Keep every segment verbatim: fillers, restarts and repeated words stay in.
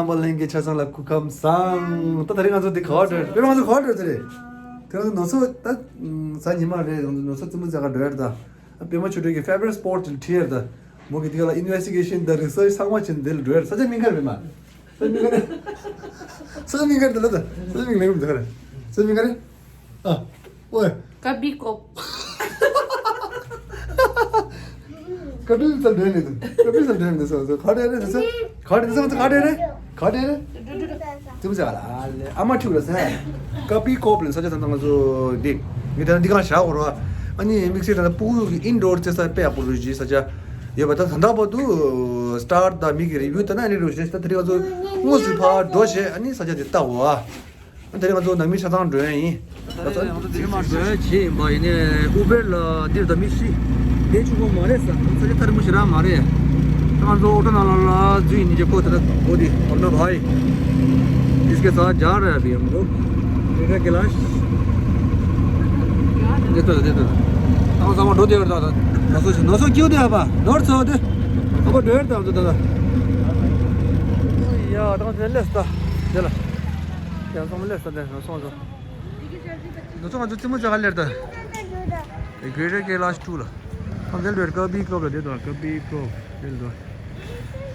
པ་ལྷན་རྒྱས་ཆ་ཚང་ལ་སྐུ་ཁམས་བཟང་། ད་ད་རེས་ང་ཚོ་འདི་ག་བར་འགྲོ་ཡ་རེད། པད་མ་ང་ཚོ་ག་བར་འགྲོ་ཡ་རེད། དེ་ང་ཚོ་ནོར་ཚོ་ད་གཟའ་ཉི་མ་རེད། ང་ཚོ་ནོར་ཚོ་རྩེད་མོ་རྩེ་ག་འགྲོ་ཡ་རེད། ད་པད་མ་ཆོས་སྒྲོན་གྱི་ཕེ་ཝ་རེཊ་སི་པོ་ཊི་ལ་ཁྲིད་ཡ་རེད། ད་མོ་གི་འདི་ག་ལ་ཨིན་ཝེ་སི་ཊི་གེ་ཤན་དང་རི་སར་ཆི་ཚང་མ་བྱས་ནས་འདི་ལ་འགྲོ་ཡ་རེད། ས་ཆ་མིང་ག་རེད། པད་མ་ས་ཆ་མིང་ག་རེད། ས་ཆ་མིང་ག་རེད། ད་ལ་ད་ས་ཆ་མིང་ལེགས་མི་འདུག་ག་རེད། ས་ཆ་མིང་ག་རེད། ཨ། ཨོའི། ཀ་བི་ཀོབ། ཀ་བི་ས་འདྲེན་ནི་འདུག་ཀ་བི་ས་འདྲེན་ནི་སོ་སོ་ག་རེ་རེད་ཟེར། ག་རེ་ཟེར། ག་རེ་རེད། ག་རེ་རེད། ཙི་མ་ཟ་ལ་ཨ་ལེ་ཨ་མ་ཁྲིད་ལ་ཟེར། ཀ་བི་ཀོབ་ལ་ས་ཆ་ད་ང་ཚོ་འདི་ངས་ད་འདི་གང་བཞག་གོ་ར། ཨ་ནི་དམིགས་བསལ་ད་ཕྲུ་གུ་གི་ཨིན་ཌོར་རྩེ་ས་དཔེ་ཡག་པོ་རེད། ཅིག་ས་ཆ་ཡོད་པ། ད་ད་ལྟ་བར་དུ་སི་ཊར་དང་མི་གི་རི་བིའུ་ལྟ་ན་ཨ་ནི་རུ་ཞེས་ད་དེ་རིང་ང་ཚོ་དངོས་སུ་ཕར་འགྲོ་བྱས་ཨ་ནི་ས་ཆ་དེ་ལྟ་གོ་ཨ། དེ་རིང་ང་ཚོ་ནང་མི་ཆ་ཚང་འགྲོ་ཡ་ཡིན། ད་ལྟ་ང་ཚོ་དེ་རིང་མར་འགྲོ་ཡ་བྱེད་ཡིན་པ་ཡིན་ནའི་ཨུ་བེར་ལ་འདིར་ད་མི་ཤི་བསྡད་ཆོག་གི་མ་རེད་ས། ས་ཆ་ཐག་རིང་པོ་ཞེ་དྲག་མ་རེད། ད་ང་ཚོ་ཨོ་ཊོ་ནང་ལ་ལ་འཛུལ་ཡིན་ནི་ཅེ་ཁོ་ད་ལྟ་འོ་དེ་ཨོ་ཊོ་བྷའི། इसके साथ जा रहे हैं अभी हम लोग। बेटा कैलाश। दे तो दे तो। ད་ང་ཚང་མ་འགྲོ་བསྡད་ཡོད་རེད། ད་ད་ནོར་ཚོ་ནོར་ཚོ་སྐྱིད་པོ་བསྡད་ཡོད་པ། ནོར་ཚོ་དེ་ཨ་ཕ་འགྲོ་ཡོད་རེད། ད་ང་ཚོ་ད་ད། ཡ་ད་ང་ཚོ་སླེབས་སོང་ད་དེ་ལ། ཡང་ཚང་མ་སླེབས་ས་དེ་ནོར་སོང་ཚོ། ནོར་ཚོ་ང་ཚོ་རྩེད་མོ་རྩེ་ག་སླེབས་ད། Greater Kailash two ལ། ཨ་འདིར་འགྲོ་ཀ་བི་ཀོབ་ལ་དེ་དང་ཀ་བི་ཀོབ་དེ་ལ་འགྲོ།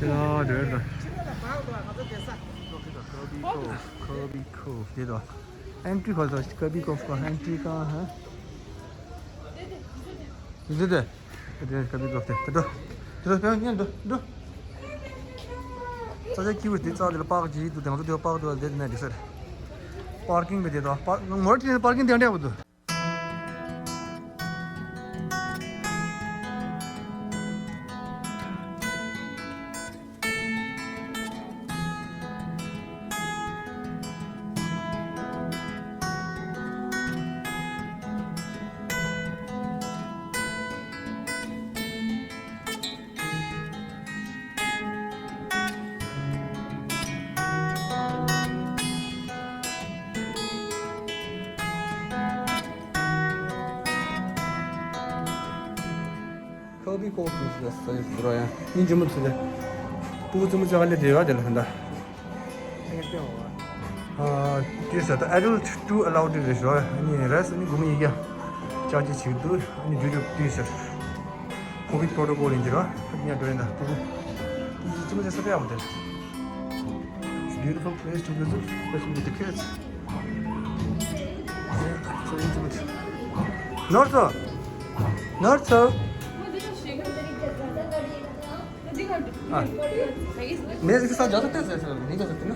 དེ་ལ་འགྲོ་ཡོད་ད། ཀ་བི་ཀོབ་ཀ་བི་ཀོབ་དེ་དང་། ཨེན་ཊི་ཁོ་ཚོ་ཀ་བི་ཀོབ་ཁོ་ཨེན་ཊི་ཀ་ཧ། དེ་དེ། དེ་དེ་ཀ་བི་ཀོབ་དེ་དེ་འགྲོ། དེ་འགྲོ་ཕན་ཉན་འགྲོ་འགྲོ། ས་ཆ་སྐྱིད་པོ་དེ་རྩ་དེ་ལ་པག་ཅིག་འདུག་དེ་ང་ཚོ་དེ་པག་དེ་ལ་བསྡད་དེ་ན་འགྲིག་ས་རེད། པར་ཀིང་གི་དེ་དང་པར་མོ་ཊ་ཁྱེར་པར་ཀིང་དེ་འདྲ་འདྲ་པོ་འདུག་ཁ་བི་ཀོབ་ཏུ་ཟེར་ཟེར་རོ་ཡ། སྙིང་རྗེ་མོ་ཚོ་ལེ། ཕྲུ་གུ་རྩེད་མོ་རྩེ་ག་སླེབས་བསྡད་ཡོད་དེ་ལ་ད་ལྟ། ཨ་ཏི་ཤར་ཊི་ཨེ་ཌལ་ཊི་ཊུ་ཨ་ལའུ་ཌི་རེད་ཤག་ཨ་ནི་རེས་ཨ་ནི་སྒོར་མོ་ཉིས་བརྒྱ་ཅར་ཇི་བྱེད་ཀྱི་འདུག་ཨ་ནི་ཌིའུ་ཊི་ཨོཕ་ཏི་ཤར་ཊི། ཁོ་བིད་པོ་རོ་ཊོ་ཀོལ་ཡིན་གྱི་ར། ཨ་ནི་ཡང་འགྲོ་ཡིན་ད་ཕྲུ་གུ། ཕྲུ་གུ་རྩེད་མོ་རྩེ་ས་དཔེ་ཡག་པོ་འདུག It's a beautiful place to visit, especially with the kids. So intimate. ནོར་ཚོ། ནོར་ཚོ། हाँ। मैं इसके साथ जा सकते हैं सर? सर, नहीं जा सकते ना?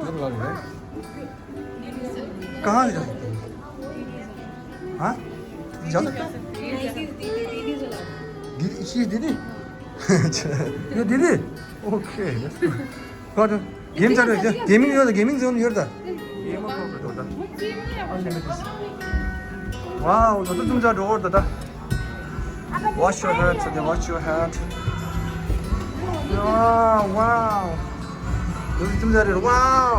जरूर आ रहे हैं। कहाँ नहीं जा सकते? हाँ? जा सकते हैं? दीदी, ये दीदी? अच्छा, ये दीदी? ओके। What? गेम चल रहा है क्या? गेमिंग ཡོད་ད། གེ་མིང་ཛོན་ཡོད་ད། གེམ་ཨོ་ཁོ་ཁོ་ད། Wow, ད་དུང་ཙམ་འགྲོ་འོར་ད་ད། Wash your hand, ཚེ་འདི། Wash your hand. Oh, wow. ད་དུང་ཙམ་འགྲོ། Wow.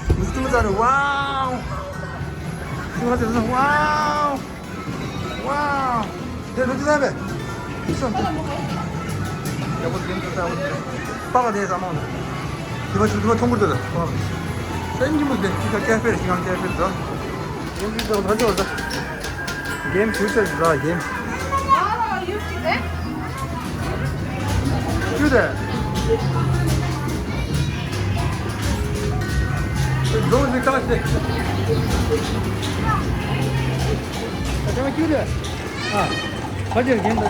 ད་དུང་ཙམ་འགྲོ། Wow. ད་དུང་ཙམ་འགྲོ། Wow. Wow. དེ་ལོ་ཅི་ལ་བས། སོང་། ཡག་པོ་དེ་འདྲ་ལྟ་བུ་དེ། པགས་དེ་ཟ་མང་། དེ་མ་ཞུ་དེ་མ་ཐུང་པོ་དེ་ལ། པགས། སེམས་ཀྱི་མོ་དེ་ཅི་ཁ་ཀེ་ཧྥེ་རེད། ཅི་ཁ་ཀེ་ཧྥེ་རེད་ད། ཡོང་གི་ད་ད་ད་ད། གེམ་ཞུ་ཆ་ཞུ་ད་གེམ། ཞུ་དེ། ཟོ་ཟི་ཀ་ཤེ། ད་ད་ཞུ་དེ། ཨ། ཁ་ཅིག་རྒན་ད།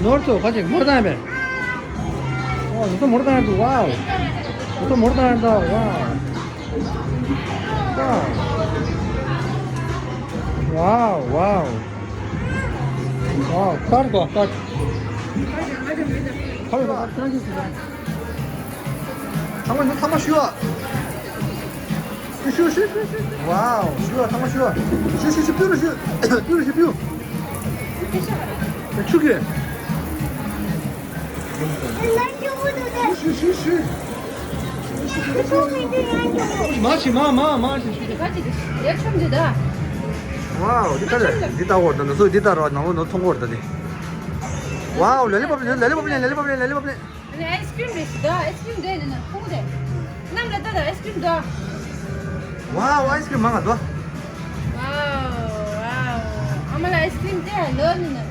ནོར་ཚོ་ཁ་ཅིག་མོར་བཏང་པས། ཨོ་ཟོ་ཚོ་མོར་བཏང་ཡ་འདུག Wow. ཟོ་ཚོ་མོར་བཏང་ཡ་འདུག Wow. Wow. Wow. Wow. ཁར་གོ་ཁར། ཁར་གོ་ཁར། ཚང་མ་ཚང་མ་ཞུ་བ། ཞུ་ཞུ་ཞུ་ཞུ། Wow. ཞུ་བ་ཚང་མ་ཞུ་བ། ཞུ་ཞུ་ཞུ། པིའུ་རུ་ཞུ། པིའུ་རུ་ཞུ། པིའུ། ཆུ་གི། ཞུ་ཞུ་ཞུ། མ་ཞུ་མ་མ་མ་ཞུ་ཞུ། ཝའོ། འདི་ལྟ་རེད། འདི་ལྟ་བོར་དང་ནུ་སོ་འདི་ལྟ་རོ་ནང་ལོ་ནུ་མཐོང་གོ་རེད་ད་དེ། ཝའོ། ལ་ལི་པོབ་ལ་ལི་པོབ་ལ་ལི་པོབ་ལ་ལི་པོབ་ལ། ཨ་ནི་ཨའི་སི་ཀྲིམ་རེད་ཤི་ད། ཨའི་སི་ཀྲིམ་དེ་ནི་ནི་ཁོང་དེ་ནམ་ལ་ད་ད་ཨའི་སི་ཀྲིམ་ད། ཝའོ། ཨའི་སི་ཀྲིམ་མང་ང་ད། ཝའོ་ཝའོ། ཨ་མ་ལ་ཨའི་སི་ཀྲིམ་དེ་ལོ་ནི་ནི།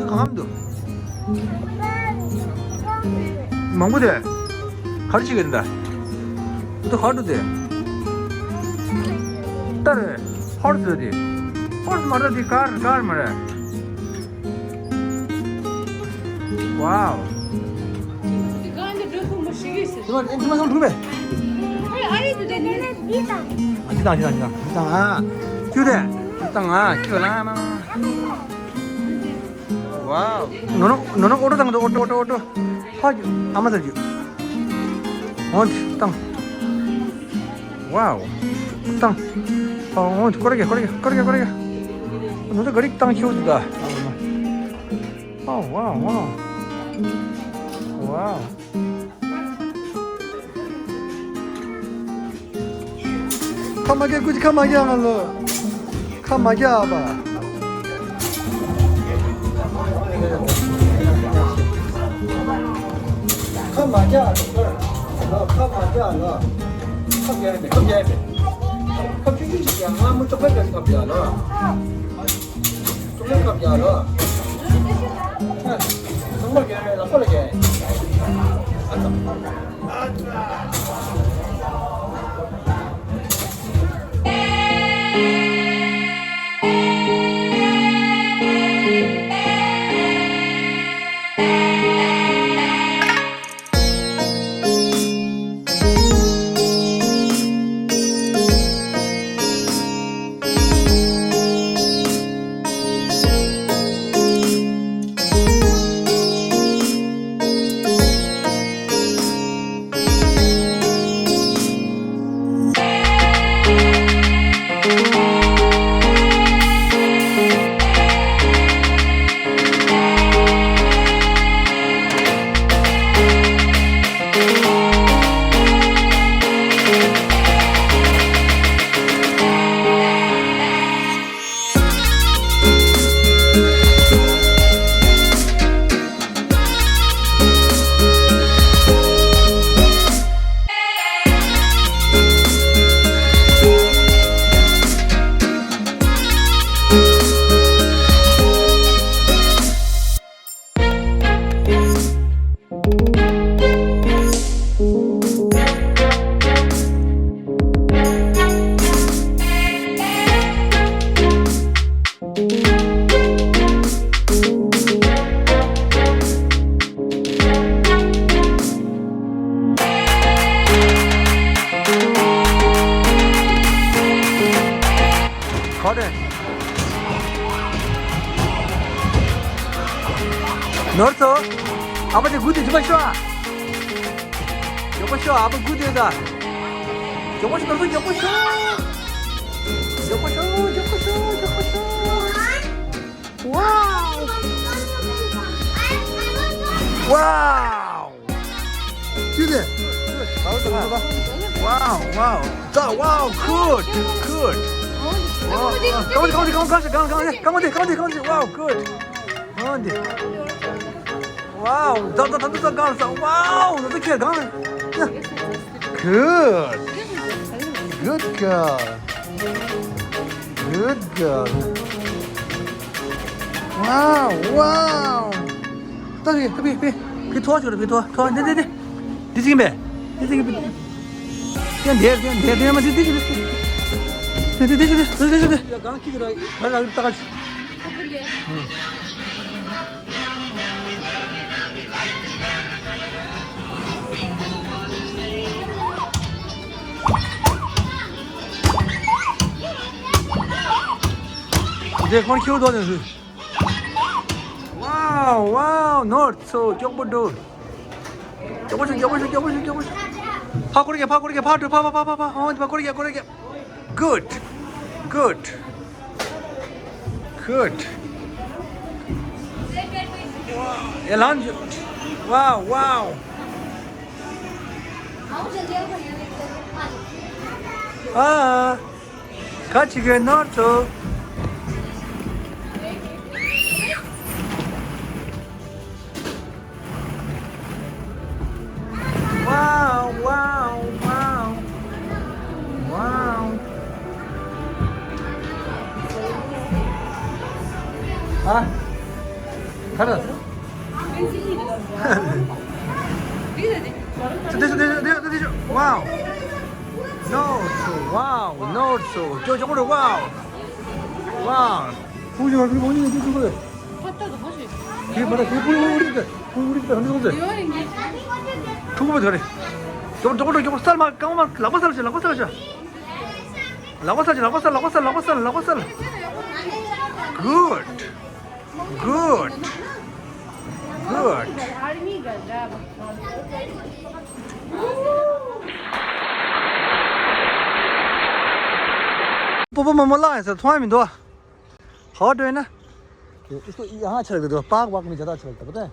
གང་འདུག་མང་པོ་དེ། ག་རེ་བྱེད་ཀྱི་ཡིན་ད། འདི་ག་འགྲོ་དེ། ལྟ་རེད། ཧོར་སི་རེད་དེ། ཧོར་སི་མ་རེད་དེ། ཀར་ཀར་མ་རེད། ཝའོ། དེ་ག་འདི་འགྲོ་ཐུབ་མ་ཤེས་ཀྱི་ཟེར། དེ་མ་དེ་མ་སོང་འགྲོ་མེད། ཨ་ཡེ་དེ་དེ་ནི། འདི་དང་འདི་དང་འདི་དང་འདི་དང་ཨ། ཁྱོད་དེ། འདི་དང་ཨ་ཁྱོད་ལ་ཨ་མ། ཝའོ། ནོ་ནོ་ནོ་ནོ། ཨོ་ཊོ་བཏང་འདུག་ཨོ་ཊོ་ཨོ་ཊོ་ཨོ་ཊོ། ཕ་གི་ཨ་མ་ཟེར་གྱི། འོན་ཏེ་བཏང་། ཝའོ། བཏང་། ཨོ་འོན་ཏེ་ཀོ་རེ་གེ་ཀོ་རེ་གེ་ཀོ་རེ་གེ་ཀོ་རེ་གེ། ནོ་ཏོ་ག་རིག་བཏང་ཁྱེའུ་འདི་ད། ཨོ་ཝའོ་ཝའོ། ཝའོ། ཁ་མ་རྒྱག་ཀུ་ཅི། ཁ་མ་རྒྱག་ང་ལོ། ཁ་མ་རྒྱག་པ། ཁ་མ་རྒྱག་ལོ། ཁ་མ་རྒྱག་ལོ། ཁ་རྒྱག་མེད། ཁ་རྒྱག་མེད། ཁ་ཆུ་ཆུ་ཞིག་ཡང་ང་མི་ཐུབ་པ་རྒྱག་ཁ་རྒྱག་ལོ། ཚོང་ལས་ཁབ་རྒྱག་རོགས། ཚོང་པ་རྒྱག་རེད་ལ་ཁོ་ལ་རྒྱག་ཨ་ཙམ། ག་དེ། ནོར་ཚོ། ཨ་ཕ་དེ་སྒུག་དེ་འཇུ་མ་ཤོག་ཨ། མགྱོགས་པོ་ཤོག་ཨ་ཕ་སྒུག་དེ་ད། མགྱོགས་པོ་ཤོག་ནོར་ཚོ་མགྱོགས་པོ་ཤོག་མགྱོགས་པོ་ཤོག་མགྱོགས་པོ་ཤོག་མགྱོགས་པོ་ཤོག་ཝའོ། ཝའོ། ཁྱོད་དེ། ཝའོ་ཝའོ། ད་ཝའོ། Good. Good. ཝའོ། གང་དེ་གང་དེ་གང་དེ་གང་དེ། ཝའོ། Good. གང་དེ། ཝའོ། ད་ད་ད་ད་གང་ས། ཝའོ། ད་ད་ཁྱེད་གང་། Good. Good girl. Good girl. Wow, wow. ད་བི་བི་བི་བི་ཐོག་ཆོད་བི་ཐོག་ཐོག་འདི་འདི་འདི་འདི་ཅིག་མེད། འདི་ཅིག་མེད། དེ་འདི་འདི་འདི་འདི་མ་ཅིག་འདི་ཅིག་འདི་འདི་འདི་འདི་འདི་འདི་འདི་འདི་འདི། འདི་ཁོང་ཁྱེའུ་དོ་ནས་ཟུ། ཝའོ་ཝའོ། ནོར་ཚོ་མགྱོགས་པོ་འགྲོ། མགྱོགས་པོ་ཤོག་མགྱོགས་པོ་ཤོག་མགྱོགས་པོ་ཤོག་མགྱོགས་པོ་ཤོག་ཕར་སྐོར་རྒྱག་ཕར་སྐོར་རྒྱག་ཕར་འགྲོ་ཕར་ཕར་ཕར་ཕར་ཕར་ཕར་འོང་དེ་ཕར་སྐོར་རྒྱག་སྐོར་རྒྱག Good. Good. Good. ཡ་ལང་། Wow, wow. ཨ། ཁ་ཅིག་གི་ནོར་ཚོ། Wow, wow, wow. Wow. ཨ། ག་རེ། དེ་དེ་དེ་དེ་དེ། Wow. ནོར་ཚོ། Wow, ནོར་ཚོ། ཅོ་ཅོ་ཀོ་རེ། Wow. Wow. ཁུ་ཅོ་ཁུ་མོ་ནི་ཅོ་ཅོ་ཀོ་རེ། ཁྱེད་མ་རེད། ཁྱེད་ཕུ་ཕུ་ཕུ་རིག་གི་ཕུ་ཕུ་རིག་གི་ཧམ་སོང་ཟེར། ཕྲུ་གུ་མ་ཐོ་རེད། མགྱོགས་པོ་མགྱོགས་པོ་མགྱོགས་པོ། སལ་མ་གང་མ། ལག་པ་སལ་ཅིག་ལག་པ་སལ་ཅིག་ལག་པ་སལ་ཅིག་ལག་པ་སལ། ལག་པ་སལ། ལག་པ་སལ། ལག་པ་སལ། Good. Good. Good. སྤོ་བོ་མོ་མོ་ལགས་ཡིན་ཟེར། མཐོང་ཡ་མི་འདུག་ཨ། ཧ་ཏོ་ཡིན་ན། इसको यहाँ अच्छा लगता है, पार्क वार्क में ज़्यादा अच्छा लगता है, पता है?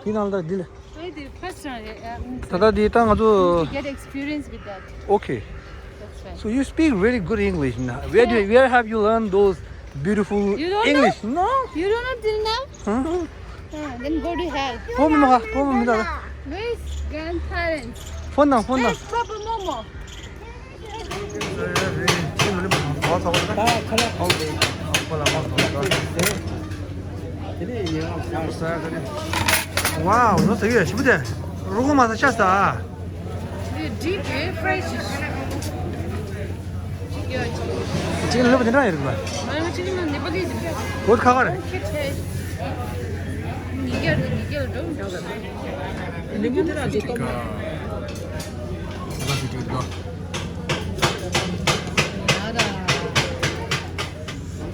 फिलहाल तो दिल। नहीं, the first time, uh, um, दादा दी तंग जो to get experience with that। Okay। That's fine। So you speak very good English now। Where do you, where have you learned those beautiful English? You don't know? No? You don't know till now? Huh? Uh, then go to hell। 婆婆妈妈，婆婆妈妈。Where's grandparents? Phone now, phone now। Where's Papa Momo? Wow, no, ཞིམ་པོ་འདུག་རོ་ཁོག་མ་ཟ་ཆ་ས། Deep, eh? Fresh། ཅིག་ལོ་པ་དེ་འདྲ་ཡོད་རེད་པ། ཁོ་ཁ་ཁ་རེད། ཉིས་བརྒྱ་རེད། ཉིས་བརྒྱ་ལ་འགྲོ་འགྲོ། ལེམ་བུ་དེ་ར་འདི་ཏོག་མ། ང་ཚོ་ཅིག་འགྲོ།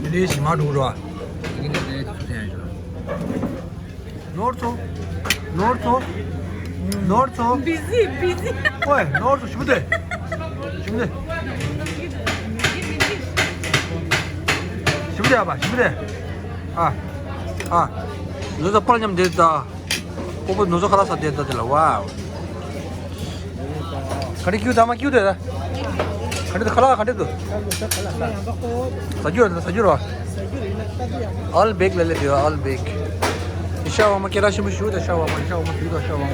ཡིན་ནའི་ཞི་མ་འགྲོ་རོགས། ཡིན་ནའི་དེ་ཚོ་དེ་ཡང་འགྲོ། ནོར་ཚོ། ནོར་ཚོ། ནོར་ཚོ། Busy, busy། ཨོའི། ནོར་ཚོ་ཞིམ་པོ་འདུག་ཞིམ་པོ་འདུག་ཞིམ་པོ་འདུག་ཨ་བ། ཞིམ་པོ་འདུག་ཨ། ཨ། ལོ་ཚོ་པར་མཉམ་བསྡད་ད། ཨོ་པོ་ནོར་ཚོ་ཁ་ལག་ཟ་བསྡད་ད་དེ་ལ། Wow། ག་འདྲ་སྐྱིད་ད་མ་སྐྱིད་དེ་ད། ག་འདྲ་ཁ་ལག་ག་འདྲ་འདུག་ཟ་རྒྱུ་ར། ཟ་རྒྱུ་ར། All baked ལ་ལེ་དེ། All baked། ཤ་བ་མ་སྐད་གྲགས་ཆེན་པོ་ཞུ་ད། ཤ་བ་མ། ཤ་བ་མ་ཞུ་ད། ཤ་བ་མ།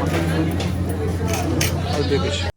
All baked།